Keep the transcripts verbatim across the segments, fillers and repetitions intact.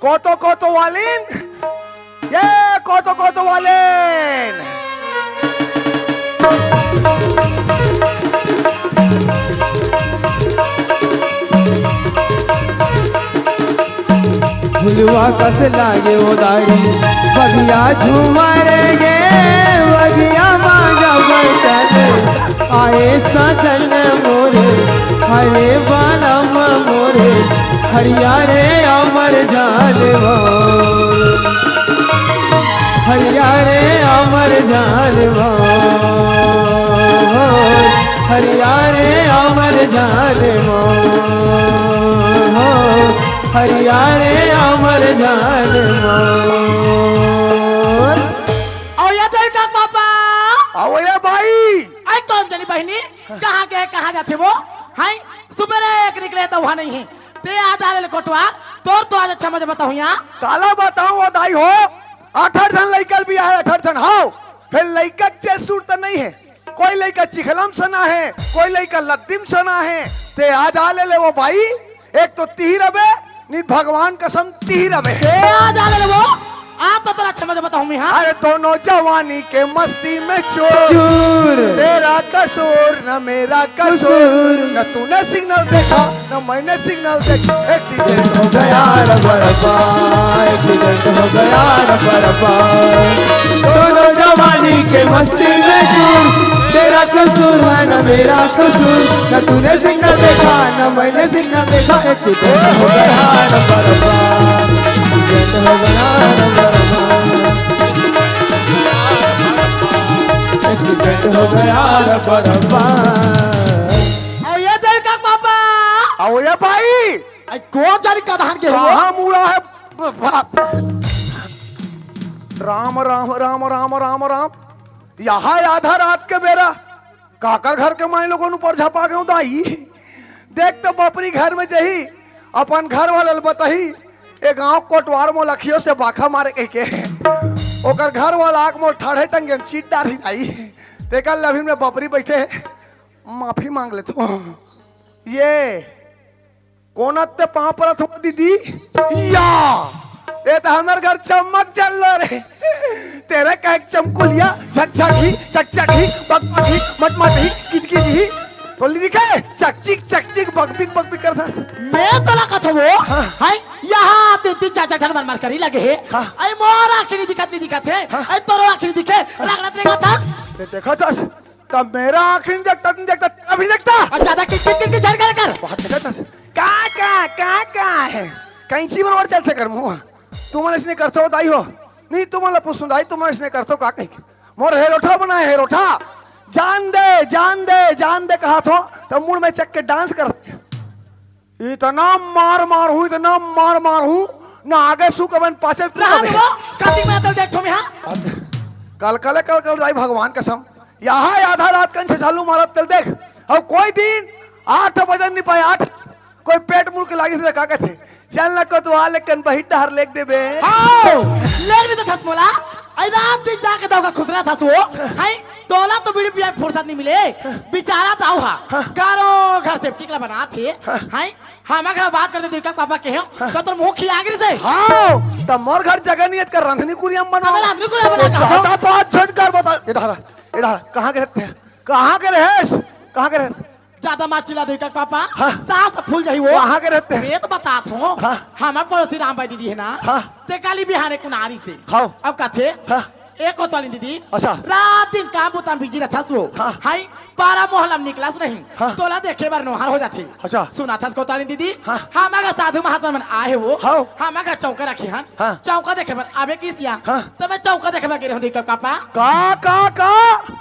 कोतो कोतो वालिन, ये कोतो कोतो वालिन। झुलवा कस लागे ओ दाई, बगिया झूमर गे, बगिया मांगा बचन, आए सजन मोरे, हरे बालम मोरे, हरिया रे अमर जान हो, हरिया रे अमर जान हो, हरिया रे अमर जान हो, हरिया रे अमर जान हो। अउ ये देख पापा। अउ ये भाई। अइ कोन जनी बहिनी, कहाँ गे, कहाँ जाथे वो? हैं, सुबेरे एक निकले त उहाँ नइ हे। ते आज आ ले कोटवार, तोर तो आज अच्छा मजा बताहूँ यहाँ। काला बताहूँ वो दाई हो, अठर झन लइका ल बियाहे, अठर झन, हव। फेर लइका के चेत सुरता नइ हे। कोई लइका चिखला म सना हे, कोई लइका लद्दी म सना हे। ते आज आ ले ले वो भाई, एक तो तिही रबे, नी भगवान कसम तिही रबे। ए, आ जा ले वो। आ तो तोर अच्छा मजा बताहूँ मैं, हाँ? अरे दोनों जवानी के मस्ती में चूर। चूर। तेरा कसूर न मेरा कसूर। कसूर। न तूने सिग्नल देखा, न मैंने सिग्नल देखा। एक्सीडेंट हो गया रबा रबा, एक्सीडेंट हो गया रबा रबा। दोनों जवानी के मस्ती में चूर। तेरा कसूर है न मेरा कसूर, न तूने सिग्नल देखा, न मैंने सिग्नल देखा। एक्सीडेंट हो गया रबा रबा, एक्सीडेंट हो गया रबा रबा, एक्सीडेंट हो गया रबा रबा। अउ ये देख पापा। अउ ये भाई। अइ कोन जनी कहाँ गे हो? कहाँ मुड़ा हे? राम, राम, राम, राम, राम, राम। यहाँ आधा रात के बेरा काकर घर के माईलोगन ऊपर झपा गेंव दाई। देख तो बपरी घर में जही, अपन घर वाला ल बताही, ए गांव कोटवार मोला अखियों से बाखा मारे कहिके। ओकर घर वाला आके मोर ठाढ़े टंगे म चीट डारही दाई। तेकर ले अभी मैं बपरी बइठे, माफी मांग लेथों। ये कोन अत्ते पाँव परत हंव दीदी? या, ए त हमर घर चमक जल्लो रे। तेरे का एक चमकुलिया, झकझक ही, चकचक ही, बकबक ही, मटमट ही, किटकिट ही। तोला नइ दिखे? चकचिक, चकचिक, बकबिक, बकबिक करत हस। मैं तोला कथों वो, हाँ। हैं? यहाँ तीन तीन चार चार झन मन मरकरी लगे हे। हाँ। अइ मोर आँखी नइ दिखत, नइ दिखत हे। हाँ। अइ तोरो आँखी नइ दिखे, रगड़त रेंगत हस। ते देखत हस, तब मेरा आँखी नइ देखता, नइ देखता, तेरा भी देखता। अउ जादा किट किट किट किट झन करे कर। बहुत देखत हस। का, का, का, का हे? कैंची बरोबर चलथे कर मुँह। तुमन अइसने करथो दाई हो। नहीं, तुमन ला पूछथों दाई, तुमन अइसने करथो का कहिके। मोर हेरोठा बनाए हेरोठा। जान दे, जान दे, जान दे कहत हों, त मुड़ में चक के डांस करत। इतना मार मारहूँ, इतना मार मारहूँ, न आगे सुख अबे न पाछे सुख रहन अबे। वो, कति में तल देख तुम यहाँ। कल कल, कल कल दाई भगवान कसम। यहाँ आधा रात के छछालू मारत तल देख। अउ कोई दिन आठ बजन नइ पाए, आठ कोई पेट मुड़ के लागिस हे त का कथे? चल न कोतवाल के कन बहिर डहर लेग देबे। हव, लेग नइ देथस मोला। अइ रात दिन जाके दउका खुसरत हस वो। हैं, तोला तो बीड़ी पिए के फुरसत नइ मिले। बिचारा दाऊ हा। हाँ। घरो घर सेप्टिक ला बनात हे। हाँ। हैं, हमर घर बात करते दुई का पापा के हो। हाँ। त तोर मुँह खिया गिरिस हे। हव, त मोर घर जगह नइ हे त का रंधनी कुरिया म बनाओं। अबे रंधनी कुरिया बना त कहाँ जाता हो? पाँच झन कर बता। ए डहर, ए डहर, कहाँ के रहते हैं? कहाँ के रहेस? कहाँ के रहेस? जादा मत चिल्ला दुई का पापा। हाँ। सास फूल जाही वो। कहाँ के रहते हैं? मैं तो बतात हों। हाँ। हमर पड़ोसी रामबाई दीदी हे ना। हाँ। ते काली बिहाने कुनारी से। हव। अब कथे। हाँ। ए कोतवालिन दीदी। अच्छा। रात दिन काम बुता म बिजी रथस वो। हाँ। हैं, पारा मोहल्ला म निकलस नहीं। हाँ। तोला देखे बर नोहर हो जाथे। अच्छा। सुनथस कोतवालिन दीदी। हाँ। हमर घर साधु महात्मा मन आए हे वो। हव। हमर घर चौका रखे हन। हाँ। चौका देखे बर आबे किहिस या। हाँ। त मैं चौका देखे बर गे रहेंव दुई का पापा। का, का, का?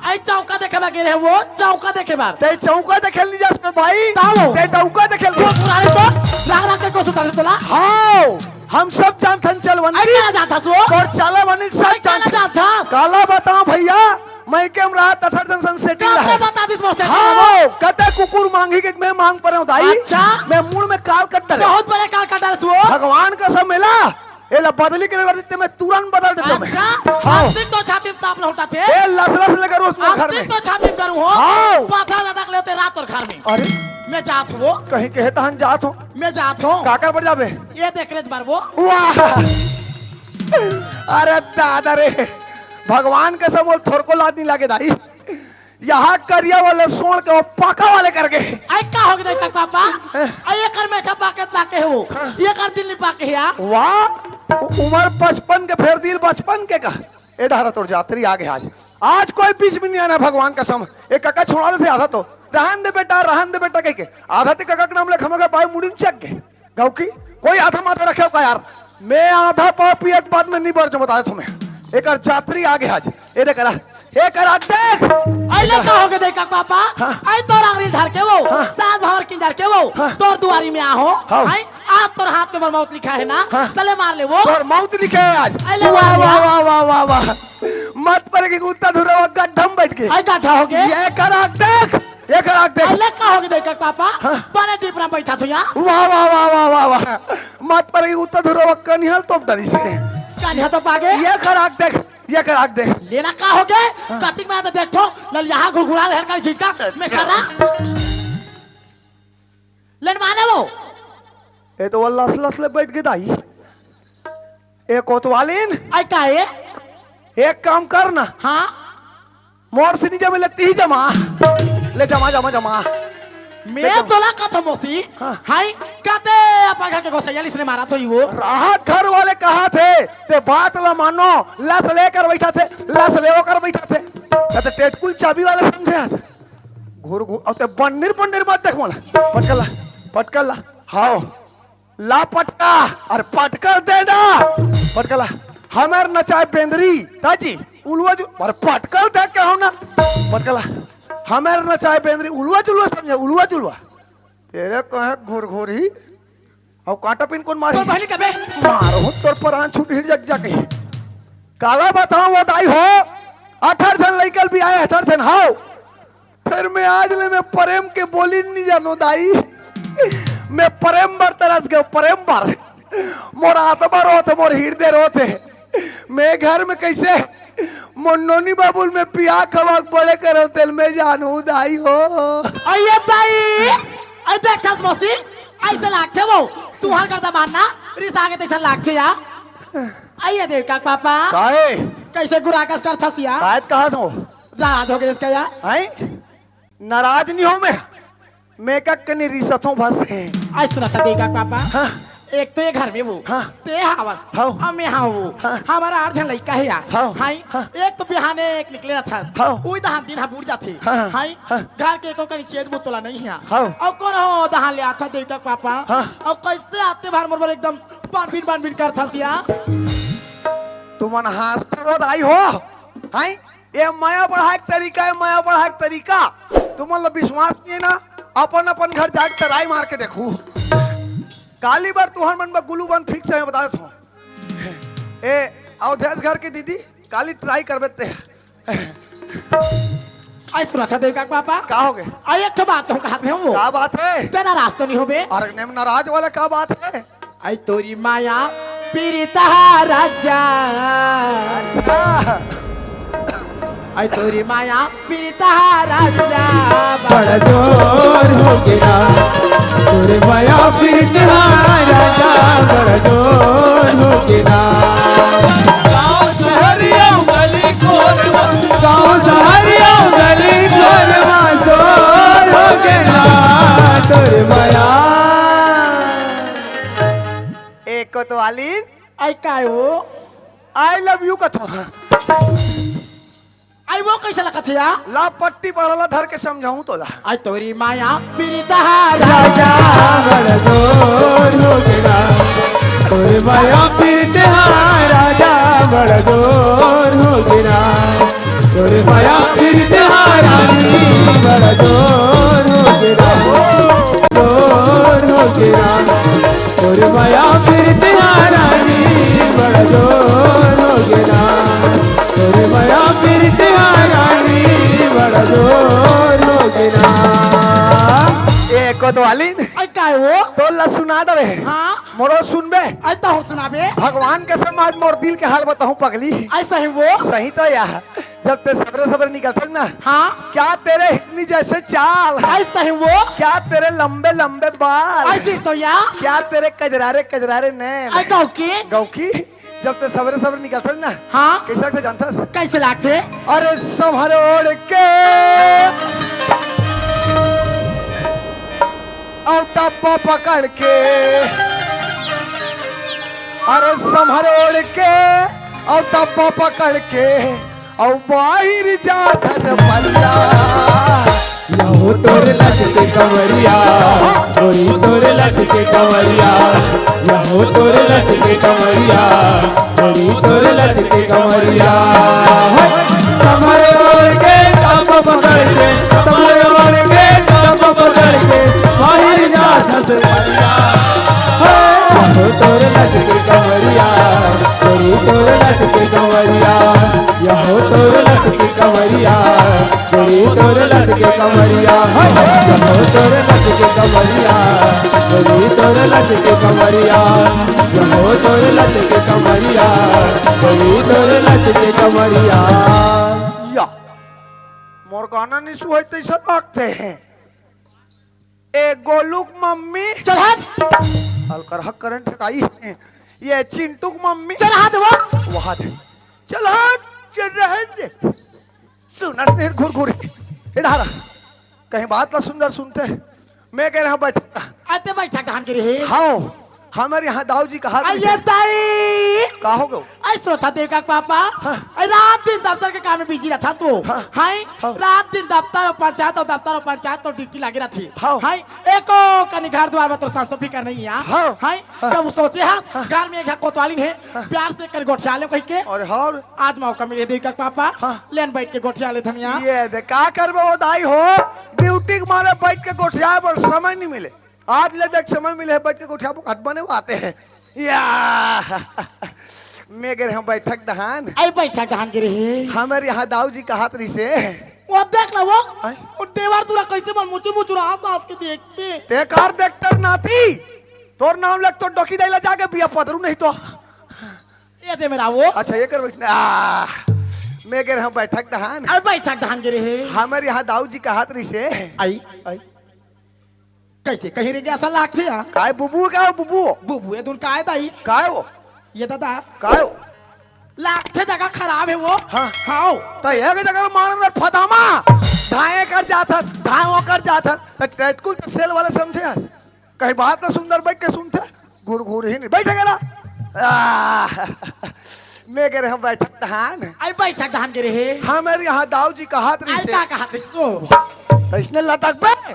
अइ चौका देखे बर गे रहेंव वो, चौका देखे बर। ते चौका देखे ल नइ जास भाई। ताओ। ते डौका देखे ल। को पुराने तो राग राग के को सुतारे तोला। हव, हम सब जानथन चलवनी। अइ काला जानथस वो? तोर चलवनी सब अइ काला जानथन। जानथस? काला बताओं भइया, मइके म रहत अठर झन संग सेटिंग काला रहय। बता दिस मोर सेटिंग हव, वो। कते कुकुर मांगही के मैं मांग परेंव दाई। अच्छा। मैं मुड़ में काल कट डरेंव। बहुत बड़े काल कट डरेस वो। भगवान कसम एला एला बदली के रगड़ देते, मैं तुरंत बदल देता मैं। अच्छा, हाँ। आस्तिक तो छाती में ताप लौटा थे। ए, लस लस ले करू उसमें घर आस्तिक में। तो छाती में करू हो। हाँ। पथरा दादा के लेते रात तोर घर में। अरे। मैं जात हो। कहीं कहे तहन जात हो। मैं जात हो। काकर बर जाबे? ये देख रे बार वो। वाह। अरे दादा रे, भगवान कसम बोल, थोरको लाज नहीं लागे दाई। यहाँ करिया वाले सोड़ के वो पाका वाले कर गए। आई का हो गया का पापा? हैं? आई ये कर में सब पाके पाके हो। हाँ। ये कर दिल नहीं पाके है यार। वाह, उ-, उम्र पचपन के फेर दिल बचपन के का। ए डहरा तोर जातरी आगे आज। आज कोई बीच में नहीं आना भगवान कसम। ए कका छोड़ा देते आधा तो। रहन दे बेटा, रहन दे बेटा कह के। आधा ते कका के नाम ले खमगा पाए मुड़ी में चक गए। गाँव की कोई आधा माथा रखे का यार। मैं आधा पाव पिए के बाद में नहीं बढ़ जो बता देता मैं। एकर जातरी आगे आज। ए देख रहा, ए कर आग देख। अइले का हो गए देखा पापा? हाँ। आई तोर आंगरी धर के वो, हाँ। सात भावर की धर के वो, हाँ। तोर दुआरी में आहो। हाँ। आई आज तोर हाथ में मोर मौत लिखा है ना? हाँ। चले मार ले वो। तोर मौत लिखे है आज। अइले वाह, मार ले वाह, आ। वाह, वाह, वाह, वाह। मत पर की कुत्ता धुरा गड्ढम बैठ के। आई गड्ढा हो गए। ये कर आग देख। एकर आग देख। अइले का हो गए देखा पापा? हाँ। बने टिपरा बैठा थो यहाँ। वाह, वाह, वाह, वाह, वाह, वाह। मत पर की उत्तर धुरो कनिहल तोप डरी से। कनिहा तो पागे। एकर आग देख, एकर आग देख। लेला का हो गए? हाँ। कतिक में तो देखो, लल यहाँ घुरघुरा लहर का झिटका, मैं सारा। लेन माने वो। ए तो वो लस लस ले बैठ गए दाई। ए कोतवालिन। आई का है? एक काम कर ना। हाँ। मोर से नहीं जमे, लेती ही जमा। ले जमा, जमा, जमा। मैं ले जमा। तोला कथो मौसी। हाँ। हाय, कते अपन घर के गोसैया लिस ने मारा थो ई वो। राहत घर वाले कहा थे, ते बात ला मानो, लस लेकर बैठा थे, लस लेवो कर बैठा थे। कते टेटकुल चाबी वाले समझे आज। घुर घुर, अउ ते बन्नीर बन्नीर मत देख मोला। पटकला, पटकला, हाओ। ला पटका, अरे पटकर दे ना। पटकला, हमेर नचाए बेंदरी, दाजी, उलवा जु-, अरे पटकर दे के हो ना। पटकला, हमेर नचाए बेंदरी, उलवा जुलवा समझे, उलवा जुलवा। तेरे कहे घुरघुरी, अउ कांटा पिन कोन मारी? तोर बहनी कबे? मारो, तोर परान छूट हिर जग जाके। काला बताओ वो दाई हो, अठारह ठन लइकल भी आए, अठारह ठन, हाओ। फिर मैं आज ले मैं प्रेम के बोली नहीं जानो दाई। मैं प्रेम बर तरस गयो, प्रेम बर। मोर आत्मा रोत, मोर हृदय रोत है। मैं घर में कैसे मोर नोनी बाबुल में पिया खवा के बड़े करो तेल मैं जानू दाई हो। अइये दाई, अइ देख मौसी, ऐसे लागथे वो, तुहर करता मानना, रिस आगे तैसा लागथे या। अइये देख का पापा। काहे? कैसे गुराकस करथस या? काहे कहा तो? नाराज हो गए इसका यार। हैं? नाराज नहीं हो मैं, मैं का कनी रिसत हूँ बस है। आज सुना था देखा पापा। हाँ। एक तो ये घर में वो, हाँ। ते हावस, हाँ। अब मैं हाँ वो, हाँ। हमारा आठ जन लइका है यार। हाँ। हाय, हाँ। एक तो बिहाने एक निकले रहा था। हाँ। वही तो हम दिन हम बुड़ जाते। हाँ। हाय, हाँ। घर के को कनी चेत बुतला नहीं है। हाँ। और कौन हो दहान ले आता देखा पापा। हाँ। और कैसे आते बाहर मोर एकदम बानबीन बानबीन कर था सिया। तुमन हंस तो आई हो, हाय? ये मया बढ़ाए के तरीका है, मया बढ़ाए के तरीका। तुमन ला विश्वास नहीं है ना, अपन अपन घर जाके तराई मार के देखू। काली बार तुहर मन में गुलू बंद फिक्स है, बता देता हूँ। ए अवधेश घर की दीदी, काली ट्राई कर बेते। आई सुना था देखा पापा। का हो गए? आई एक ठो बात हम कहते हैं वो। का बात है? तेरा रास्ता नहीं हो बे। अरे नेम नाराज वाला का बात है? आई तोरी माया पीरित हा राजा। अच्छा। आई तोरी माया पीरित हा राजा। बड़ जोर हो गया। तोरी माया पीरित हा राजा। बड़ जोर हो गया। गाँव सहरिया गली खोर, गाँव सहरिया गली खोर, जोर हो गया। तोरी माया। ए कोतवालिन। आई काय हो? I love you कथो। आई वो कैसे लगत है या? ला पट्टी पड़ला धर के समझाऊं तोला। आई तोरी माया पीरित हा राजा। बड़ जोर हो गया। तोरी माया पीरित हा राजा। बड़ जोर हो गया। तोरी माया पीरित हा रानी। बड़ जोर हो गया। जोर हो गया। तोर मया पीरित हा रानी बड़ जोर हो गेरा। तोर मया पीरित हा रानी बड़ जोर हो गेरा। ए कोतवालिन। आई का आय वो? तोला सुना डरे। हाँ। मोरो सुनबे? अई तहूँ सुनाबे। भगवान कसम आज मोर दिल के हाल बताहूँ पगली। अई सही वो? सही तो या। जब ते सबरे सबरे निकलथस ना। हाँ। क्या तेरे हिरनी जैसे चाल। अई सही वो? क्या तेरे लंबे लंबे बाल। अई सिर तो या। क्या तेरे कजरारे कजरारे नैन। अई गौकी। गौकी। जब ते सबरे सबरे निकलथस ना। हाँ। कइसे लगथे जानथस? कइसे लगथे? अरे संभर ओढ़ के अउ डब्बा पकड़ के, अरे संभर ओढ़ के अउ डब्बा पकड़ के अउ बाहिर जाथस बल्ला। यहो तोर लचके कमरिया, गोरी तोर लचके कमरिया, यहो तोर लचके कमरिया, गोरी तोर लचके कमरिया। कमर ओढ़ के, कमर पकड़ के, कमर ओढ़ के, कमर पकड़ के, बाहिर जाथस बल्ला। यहो तोर लचके कमरिया, गोरी तोर लचके कमरिया, यहो तोर लचके कमरिया, गोरी तोर लचके कमरिया, यहो तोर लचके कमरिया, गोरी तोर लचके कमरिया, यहो तोर लचके कमरिया, गोरी तोर लचके कमरिया। या, मोर गाना नहीं सुहाय तइसे लगथे। ए गोलू के मम्मी। चल हट। अलकरहा करंट हटाई है। ये चिंटू के मम्मी। चल हट वो। वहाँ दे। चल हट, चल रहन दे। सुनस नहीं घुर घुर। ए डहरा। कहीं बात ला सुंदर सुनथे। मैं कह रहा बैठक। अते बैठक धान गिरे हे। हाँ। हमर यहाँ दाऊ जी कहा अये दाई। का हो गो? अई श्रोता देवका के पापा। हाँ। अई रात दिन दफ्तर के काम में बिजी रहिथस वो। हाँ। हाय। हाँ। रात दिन दफ्तर अउ पंचायत अउ दफ्तर अउ पंचायत तो ड्यूटी लागे रहिथे। हाँ। हाय। एको कनी घर दुवार में तो साफ सफाई करना ही है। हाँ। हाय। हाँ। तब सोचे हाँ, हाँ। घर में एक झन कोतवालिन हे, हाँ। प्यार से कर गोठिया ले कहिके। अरे हाँ। आज मौका मिले देवका के पापा। हाँ। लेन बइठ के गोठिया लेथन या। ये दे, का करबे वो दाई हो? ड्यूटी के मारे बइठ के गोठियाय बर समय नहीं मिले। आज ले देख समय मिले हे, बइठ के गोठियाबो, हट बने बात हे। या, मैं गे रहेंव बैठक डहान। अई बैठक डहान गे रहे। हमर यहाँ दाऊ जी कहत रहिसे। वो देख ना वो, आय? वो देवर तुरा कइसे मन मुचुर मुचुर हांस हांस के देखथे। ते कर देखथस नाती, तोर नाम लेके तोर डोकी दाई ला जाके बिया पदरू नहीं तो। ये दे मेरा वो। अच्छा, ये कर बैठ ना। आ, मैं गे रहेंव बैठक डहान। अई बैठक डहान गे रहे। हमर यहाँ दाऊ जी कहत रहिसे। अई। अई। कइसे कहीं रेंगे असन लागथे यार? काय बुबू, काय बुबू? बुबू, ये दुन काय दाई? काय वो? ये दादा। काय वो? लागथे जगह खराब हे वो। हाँ। हाँ। त एक जगह मारन में फदामा। धाए कर जात हस, धाए ओकर जात हस। त टटकुल त सेल वाला समझे हस। कहीं बात ना सुंदर बइठ के सुनथे। घुर घुर ही नहीं। बइठ गे ना। आ, मैं गे रहेंव बैठक डहान। अई बैठक डहान गे रहे। हमर यहाँ दाऊ जी कहत अई रहिसे। का कहत रहिसे वो? त इसने लटकबे।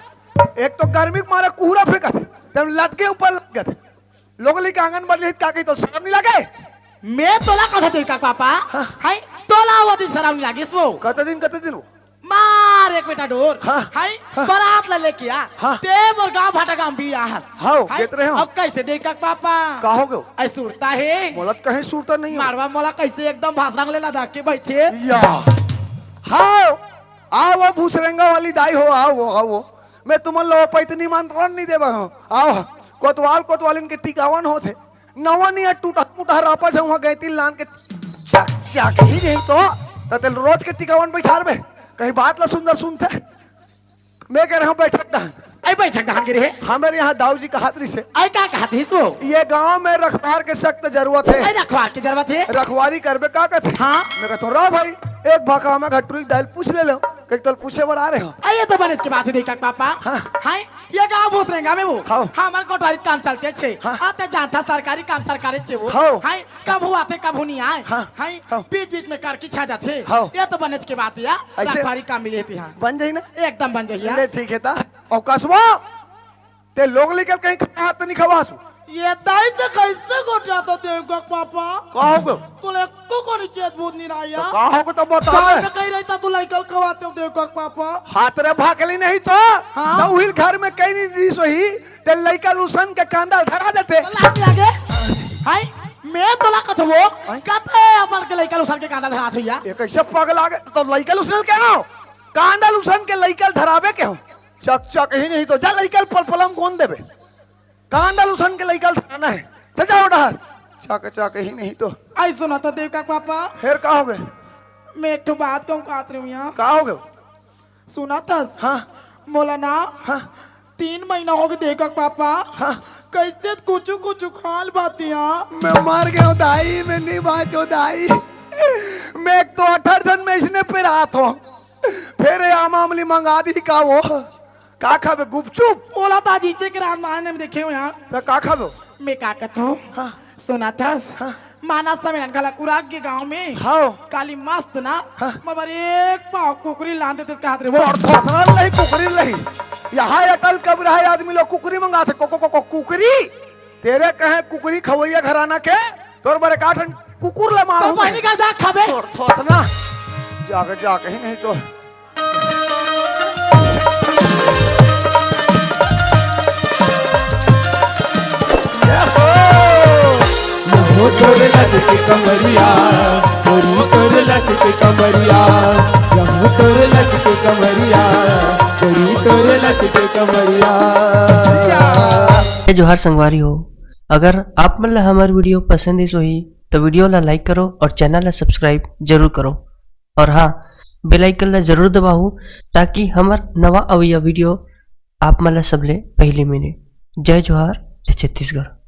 एक तो गर्मी के मारे कुहरा फेंकत, तब लटके ऊपर लगत। लोग लइका आंगन बदले का कही तो शर्म नहीं लगे? मैं तोला कथा देवका पापा। हाँ। हाय, तोला वो दिन शर्म नहीं लागिस वो। कते दिन, कते दिन वो? मार एक बेटा डोर। हाँ। हाय, हाँ। बारात ला लेके आ। हाँ। ते मोर गांव भाटा गांव भी आहत। हाँ, हाय, कहत रहे हो। अब कइसे देवका पापा? का हो गयो? अई सुरता हे। मोला त कहीं सुरता नहीं हो। मारवा मोला कइसे एकदम भाषण ले ला के बैठे। या। हाँ। आओ वो भूसरेंगा वाली दाई हो, आओ वो, आओ वो। मैं तुमन ला पैतनी निमंत्रण नहीं देवा हूँ। आओ, कोतवाल कोतवालिन के टिकावन होथे। नवा निया टूटा फूटा रापा झउहा गइती लान के चक चक ही नहीं तो, त तेला रोज के टिकावन बैठारबे। कहीं बात ला सुंदर सुनथे। मैं गे रहेंव बैठक डहान। अई बैठक डहान गे रहे। हमर यहाँ दाऊ जी कहत रहिसे। अई का कहत रहिस वो? ये गांव में रखवार के सख्त जरूरत हे। अई रखवार के जरूरत हे। रखवारी करबे का कथे? हाँ। मैं कहत हूँ, रह भाई, एक भकामा घटुरी दाई ल पूछ ले लो, कहीं तोला पूछे बर आ रहे हो। अई ये तो बनेच के बात हे देवका पापा। हाँ। हाय, ये गांव भूसरेंगा में वो। हाँ। हमर कोटवारी काम चलथे छे। हाँ। आते जानथा सरकारी काम सरकारी छे वो। हाँ। हाय, कभू आथे, कभू नहीं आय। हाँ, हाय, हाँ। बीच-बीच में करकी छा जाथे। हाँ। ये तो बनेच के बात हे या। अइसे रखवारी काम मिले हे तिहां। बन जाही ना? एकदम बन जाही या। ले ठीक हे ता। अउ कसबो, ते लोग लइका ल कहीं खाना हाथ नहीं खवासू। ये दाई ते कइसे गोठियाथस देवका पापा? का हो गयो? तोला एको कोनी चेत बुध नहीं रहा या। त का हो गयो त बता। साल में कहीं रहिता तो लइका ल खवातेंव देवका पापा। हाथ रे भाकली नहीं तो। हाँ। त उहिल घर में कहीं नहीं रहिस होही। ते लइका ल उसन के कांदा ल धरा देते। लाज लागे। हाय, मैं तोला कथों वो, हाय। कते अपन के लइका ल उसन के कांदा ल धराथस या। ये कइसे पगला गे? त लइका ल उसन के हो? कांदा ल उसन के लइका ल धराबे के हो? चक चक ही नहीं तो जा लइका ल पलपला म गोंद देबे। कांदा लुसन के लइका ल थाना हे। चल जाओ डहर। चाका, चाका ही नहीं तो। आई सुना था देवका के पापा। फेर का हो गए? मैं एक ठो बात कहूँ कात रही हूँ यहाँ। का हो गए? सुना था? हाँ। मोला ना हाँ। तीन महीना हो गए देवका के पापा। हाँ। कैसे कुछ कुछ खाल बातिया। मैं मर गयो दाई, मैं नहीं बाँचो दाई। मैं एक तो अठारह दिन में इसने पे रात हो। फेर ये आम आमली मंगा दी का वो? का खाबे, गुपचुप? बोला था जीजे के रामायण में देखे हो यहाँ। तो का खाबे? मैं का कहता हूँ? हाँ। सुना था? हाँ। माना समय घला कुराग के गांव में। हाँ। काली मस्त ना। हाँ। मगर एक पाव कुकरी लान देते इसका हाथ रे वो। तोर थोथना नहीं कुकरी नहीं। यहाँ अटल कब रहा आदमी लोग कुकरी मंगा थे। को, को, को, को, कुकरी? तेरे कहे कुकरी खवैया घराना के? तोर बरे काठन कुकुर ला मारू तोर बहिनी का जा खाबे। तोर थोथना। जाके, जाके ही नहीं तो। जय जोहार संगवारी हो। अगर आप मन ला हमर video पसंद आइस होही, तो video ला like करो और channel ला subscribe जरूर करो। और हाँ, bell icon ला जरूर दबाहू, ताकि हमर नवा अवइया video आप मन ला सबले पहिली मिले। जय जोहार, जय छत्तीसगढ़।